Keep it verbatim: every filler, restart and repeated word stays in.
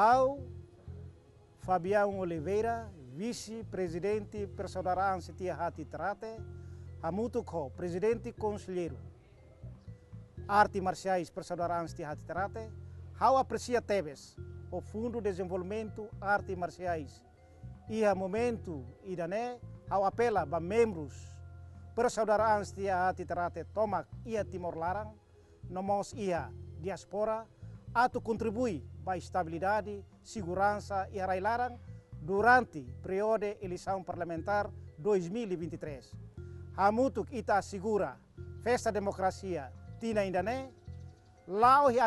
Ha'u Fabião Oliveira, Vise-Prezidente Persaudaraan Setia Hati Terate, hamutuk ho Prezidente Konselleiru Arte Marsiais Persaudaraan Setia Hati Terate, ha'u apresia tebes ho Fundu Dezenvolvimentu Arte Marsiais. Iha momentu ida-ne'e, ha'u apela ba membrus Persaudaraan Setia Hati Terate tomak iha Timor laran, no mós iha diáspora, atu kontribui ba estabilidade, seguransa iha rai-laran durante períodu eleisaun parlamentár dois mil e vinte e três. Hamutuk ita asegura festa demokrasia tinan ida-ne'e, la'o iha